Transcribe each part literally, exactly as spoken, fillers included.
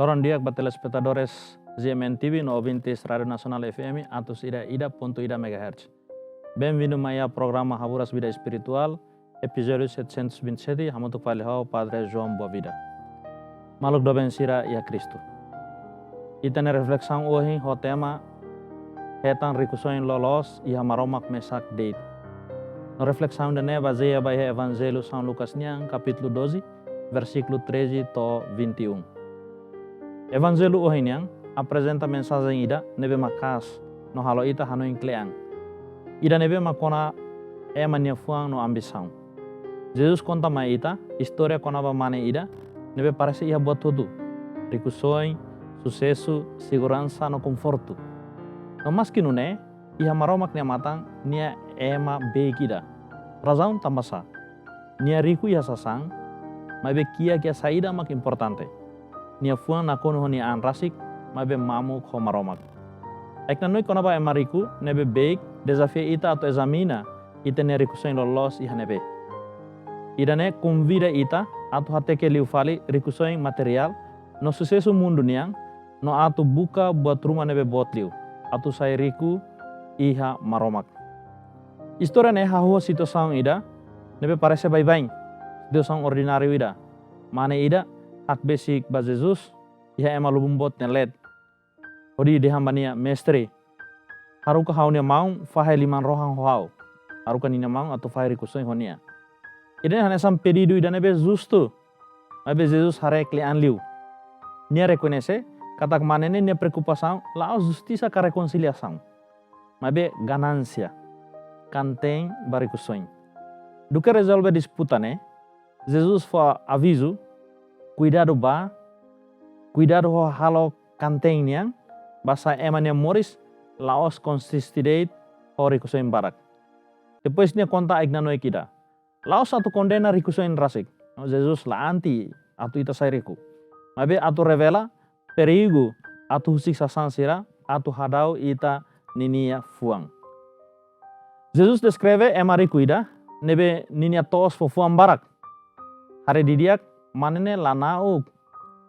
Loron di'ak ba telespetadores G M N T V no ouvintes Rádiu Nasionál F M atus ida ida pontu ida megahertz. Benvindu mai iha programa Haburas Vida Espirituál, epizódiu setecentos e vinte e sete, hamutuk fali ho Padre João Boavida. Maluk doben sira iha Kristu. Ita-nia reflesaun ohin ho tema hetan rikusoin loloos iha Maromak mesak de'it. No reflesaun ida-ne'e bazeia ba iha Evanjellu São Lucas nian kapítulu doze, versíkulu treze to'o vinte e um. Evanjellu ohin nian aprezenta mensajen ida ne'ebé maka'as no halo ita hanoin kle'an. Ida ne'ebé mak kona ema nia fuan no ambisaun. Jesus konta mai ita istória kona-ba mane ida ne'ebé parese iha buat hotu: rikusoin, susesu, seguransa no konfortu. No maski nune'e, iha Maromak nia matan, nia ema beik ida. Razaun tanbasá? Nia riku iha sasán, maibé kiak iha saida mak importante. Nia fuan nakonu ho nia an rasik, maibé mamuk ho Maromak. Ai-knanoik kona-ba ema riku ne'ebé beik dezafia ita atu ezamina ita-nia rikusoin loloos iha ne'ebé. Ida-ne'e konvida ita atu hateke liu fali rikusoin materiál no susesu mundu nian, no atu buka buat ruma ne'ebé boot liu, atu sai riku iha Maromak. Istória ne'e hahú situasaun ida ne'ebé parese baibain, situasaun ordináriu ida. Mane ida hakbesik ba Jesus iha ema lubun boot nia leet, hodi dehan ba nia: "Mestre, haruka ha'u-nia maun fahe liman-rohan ho ha'u." Haruka ninia maun atu fahe rikusoin ho nia. Ida-ne'e hanesan pedidu ida ne'ebé justu. Maibé Jesus haree kle'an liu. Nia rekoñese katak mane ne'e nia preokupasaun la'ós justisa ka rekonsiliasaun, maibé ganánsia, kaan-teen ba rikusoin. Duké rezolve disputa ne'e, Jesus fó avizu: "Kuidadu bá, kuidadu ho halo kaan-teen nian, basá ema nia moris la'ós konsiste de'it ho rikusoin barak." Depois nia konta ai-knanoik ida. La'ós atu kondena rikusoin rasik. No, Jesus la anti atu ita sai riku. Maibé atu revela perigu atu husik sasán sira atu hadau ita ninia fuan. Jesus deskreve ema riku ida ne'ebé ninia to'os fó fuan barak. Haree didi'ak, mane ne'e la na'uk,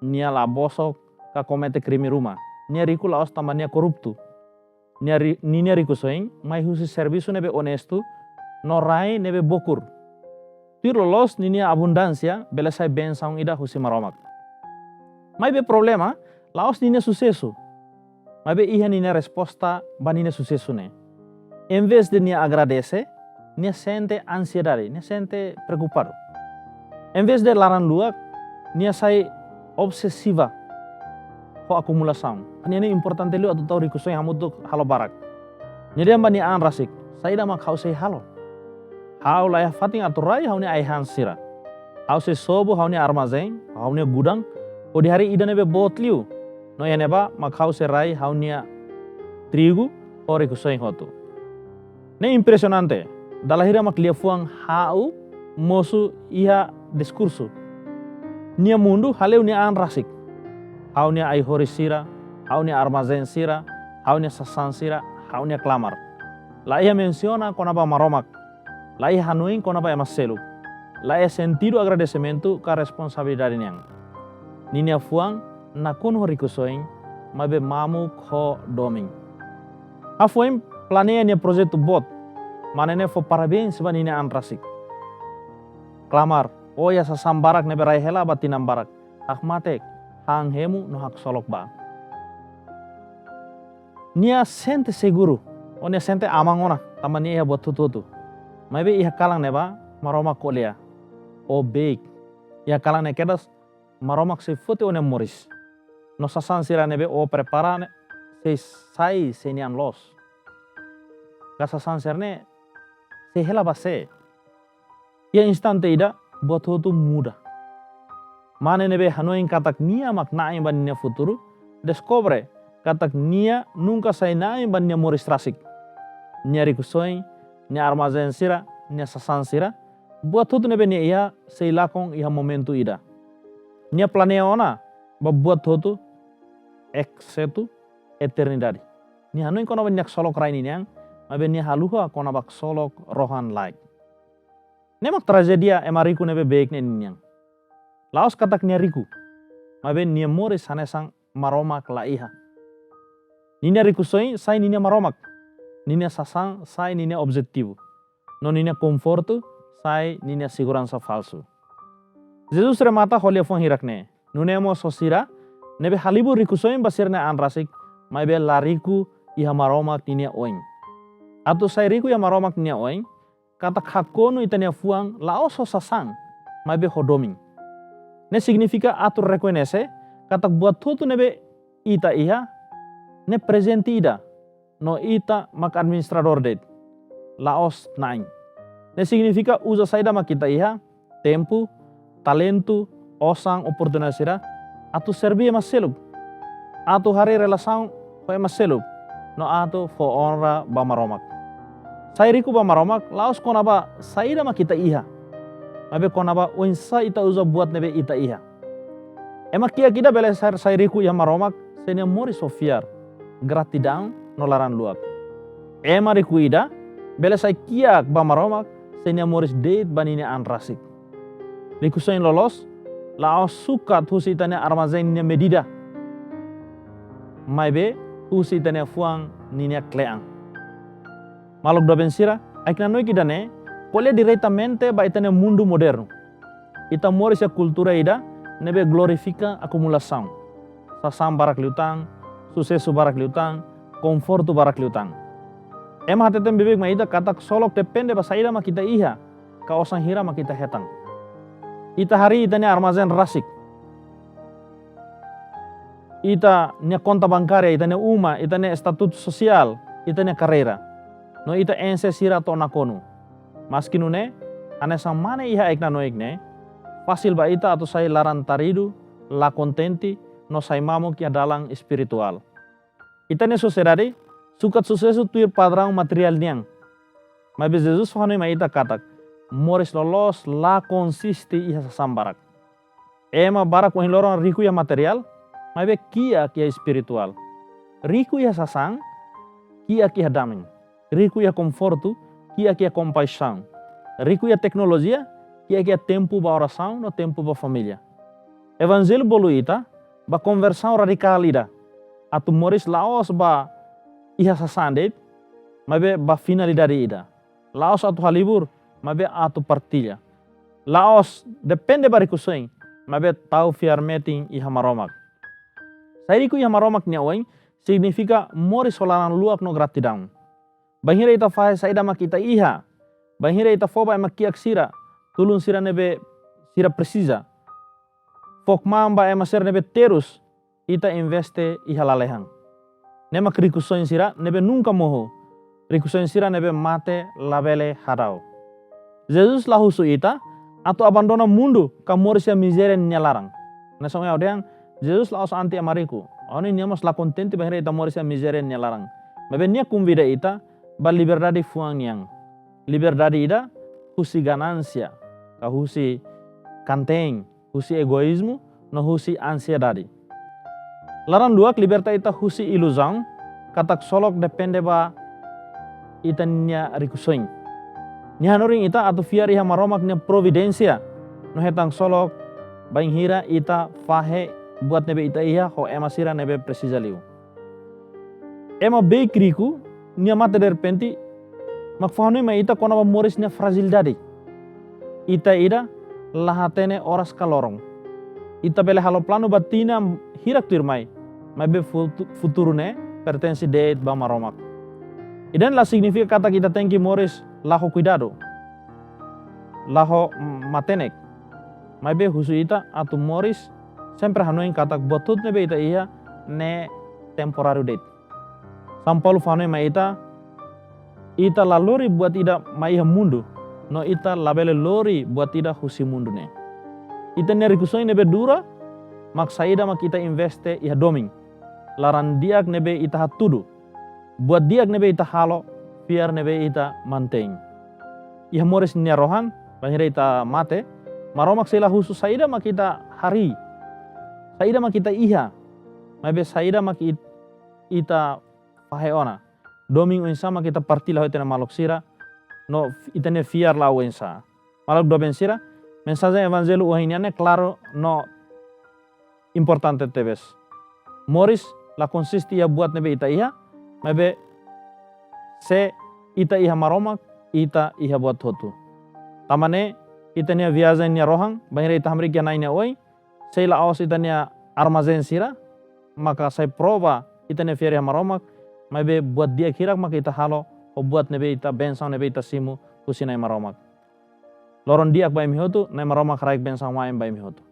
nia la bosok ka komete krime ruma. Nia riku la'ós tanba nia korruptu. Nia ri-, ninia rikusoin mai husi servisu ne'ebé onestu no rai ne'ebé bokur. Tuir loloos ninia abundánsia bele sai bensaun ida husi Maromak. Maibé problema la'ós ninia susesu, maibé iha ninia resposta ba ninia susesu ne'e. Envezde nia agradese, nia sente ansiedade, nia sente preokupadu. Envezde laran-luak, nia sai obsesiva ho akumulasaun. Nia ne'e importante liu atu tau rikusoin hamutuk halo barak. Nia dehan ba nia an rasik: "Saida mak ha'u sei halo? Ha'u laiha fatin atu rai ha'u-nia ai-han sira. Ha'u sei sobu ha'u-nia armazén, ha'u-nia gudang, hodi harii ida ne'ebé boot liu. No iha ne'ebá mak ha'u sei rai ha'u-nia trigu ho rikusoin hotu." Ne'e impresionante, dala hira mak liafuan ha'u mosu iha diskursu. Nia mundu hale'u nia an rasik. Ha'u-nia ai-horis sira, ha'u-nia armazén sira, ha'u-nia sasán sira, ha'u-nia klamar. La iha mensiona kona-ba Maromak. La iha hanoin kona-ba ema seluk. La iha sentidu agradesimentu ka responsabilidade nian. Ninia fuan nakonu ho rikusoin, maibé mamuk ho domin. Hafoin planeia nia projetu boot, mane ne'e fó parabéns ba ninia an rasik. Klamar, oia sasán barak ne'ebé rai hela ba tinan barak, hakmatek, han hemu no haksolok bá. Nia sente seguru, ou nia sente aman ona, tanba nia iha buat hotu-hotu. Maibé iha kalan ne'ebá, Maromak ko'alia: "Ó beik." Iha kalan ne'e kedas, Maromak sei foti ó-nia moris. No sasán sira ne'ebé ó prepara ne'e sei sai sei nia an loos. Ka sasán sira-ne'e sei hela ba sé? Iha instante ida, buat hotu muda. Mane ne'ebé hanoin katak nia mak na'in ba ninia futuru, deskobre katak nia nunka sai na'in ba nia moris rasik. Nia rikusoin, nia armazén sira, nia sasán sira, buat hotu ne'ebé nia iha sei lakon iha momentu ida. Nia planeia ona ba buat hotu, exetu eternidade. Nia hanoin kona-ba nia haksolok rai ninian, maibé nia haluha kona-ba haksolok rohan-laek. Ne'e mak trajédia ema riku ne'ebé beik ne'e ninian. La'ós katak nia riku, Maibé nia moris hanesan Maromak la iha. Ninia rikusoin sai ninia maromak. Ninia sasán sai ninia objetivu. No ninia konfortu sai ninia seguransa falsu. Jesus remata ho liafuan hirak-ne'e. Nune'e mós ho sira ne'ebé halibur rikusoin ba sira-nia an rasik, maibé la riku iha Maromak ninia oin. Atu sai riku iha Maromak ninia oin, katak hakonu ita-nia fuan la'ós ho sasán, maibé ho domin. Ne'e signifika atu rekoñese katak buat hotu ne'ebé ita iha, ne'e prezente ida, no ita mak administradór de'it, la'ós na'in. Ne'e signifika uza saida mak ita iha, tempu, talentu, osan, oportunidade sira, atu serví ema seluk, atu harii relasaun ho ema seluk, no atu fó onra ba Maromak. Sai riku ba Maromak la'ós kona-ba saida mak ita iha, maibé kona-ba oinsá ita uza buat ne'ebé ita iha. Ema kiak ida bele sai, sai riku iha Maromak se nia moris ho fiar, gratidaun no laran-luak. Ema riku ida bele sai kiak ba Maromak se nia moris de'it ba ninia an rasik. Rikusoin loloos la'ós sukat husi ita-nia armazén nia medida, maibé husi ita-nia fuan ninia kle'an. Maluk doben sira, ai-knanoik ida-ne'e ko'alia diretamente ba ita-nia mundu modernu. Ita moris iha kultura ida ne'ebé glorifika akumulasaun. Sasán barak liután, susesu barak liután, konfortu barak liután. Ema hateten beibeik mai ita katak solok depende ba saida mak ita iha, ka osan hira mak ita hetan. Ita harii ita-nia armazén rasik, ita-nia konta bankária, ita-nia uma, ita-nia estatutu sosiál, ita-nia karreira, no ita enxe sira to'o nakonu. Maski nune'e, hanesan mane iha ai-knanoik ne'e, fasil ba ita atu sai laran-taridu, la kontente, no sai mamuk iha dalan espirituál. Ita-nia sosiedade sukat susesu tuir padraun materiál nian. Maibé Jesus fó-hanoin mai ita katak moris loloos la konsiste iha sasán barak. Ema barak ohin loron riku iha materiál, maibé kiak iha espirituál. Riku iha sasán, kiak iha damin. Riku iha konfortu, kiak iha kompaixaun. Riku iha teknolojia, kiak iha tempu ba orasaun no tempu ba família. Evanjellu bolu ita ba konversaun radikál ida. Atu moris la'ós ba iha sasán de'it, maibé ba finalidade ida. La'ós atu halibur, maibé atu partilla. La'ós depende ba rikusoin, maibé tau fiar metin iha Maromak. Sai riku iha Maromak nia oin signifika moris ho laran-luak no gratidaun. Bainhira ita fahe saida mak ita iha, bainhira ita fó ba ema kiak sira, tulun sira ne'ebé sira presiza, fó kmaan ba ema sira ne'ebé terus, ita investe iha lalehan. Ne'e mak rikusoin sira ne'ebé nunka mohu, rikusoin sira ne'ebé mate labele hadau. Jesus la husu ita atu abandona mundu ka moris iha mizéria nia laran. Hanesan ohin ha'u dehan, Jesus la'ós anti ema riku. Ha'u hanoin nia mós la kontente bainhira ita moris iha mizéria nia laran. Maibé nia konvida ita ba liberdade fuan nian. Liberdade ida husi ganánsia, ka husi kanteen, husi egoízmu, no husi ansiedade. Laran-luak liberta ita husi iluzaun katak solok depende ba ita-nia rikusoin. Nia hanorin ita atu fiar iha Maromak nia providénsia, no hetan solok bainhira ita fahe buat ne'ebé ita iha ho ema sira ne'ebé presiza liu. Ema beik riku nia mate derrepente mak fó-hanoin mai ita kona-ba moris nia frajilidade. Ita ida la hatene oras ka loron. Ita bele halo planu ba tinan hirak tuirmai, maibé futu-, futuru ne'e pertense de'it ba Maromak. Ida-ne'e la signifika katak ita tenke moris la ho kuidadu, la ho matenek. Maibé husu ita atu moris sempre hanoin katak buat hotu ne'ebé ita iha ne'e temporáriu de'it. São Paulo fó-hanoin mai ita, ita la lori buat ida mai iha mundu, no ita labele lori buat ida husi mundu ne'e. Ita-nia rikusoin ne'ebé dura mak saida mak ita investe iha domin, laran di'ak ne'ebé ita hatudu, buat di'ak ne'ebé ita halo, fiar ne'ebé ita mantein. Iha moris nia rohan, bainhira ita mate, Maromak sei la husu saida mak ita harii, saida mak ita iha, maibé saida mak it-, ita fahe ona. Domin oinsá mak ita partilla ho ita-nia maluk sira, no ita-nia fiar la'o oinsá. Maluk doben sira, mensajen evanjellu ohin nian ne'e klaru no importante tebes. Moris la konsiste iha buat ne'ebé ita iha, maibé se ita iha Maromak, ita iha buat hotu. Tanba ne'e, ita-nia viajen nia rohan, bainhira ita hamriik iha Na'i nia oin, sei la'ós ita-nia armazén sira maka sai prova ita-nia fiar iha Maromak, maibé buat di'ak hirak maka ita halo, ho buat ne'ebé ita, bensaun ne'ebé ita simu husi Na'i Maromak. Loron di'ak ba imi hotu, Na'i Maromak haraik bensaun wa'in ba imi hotu.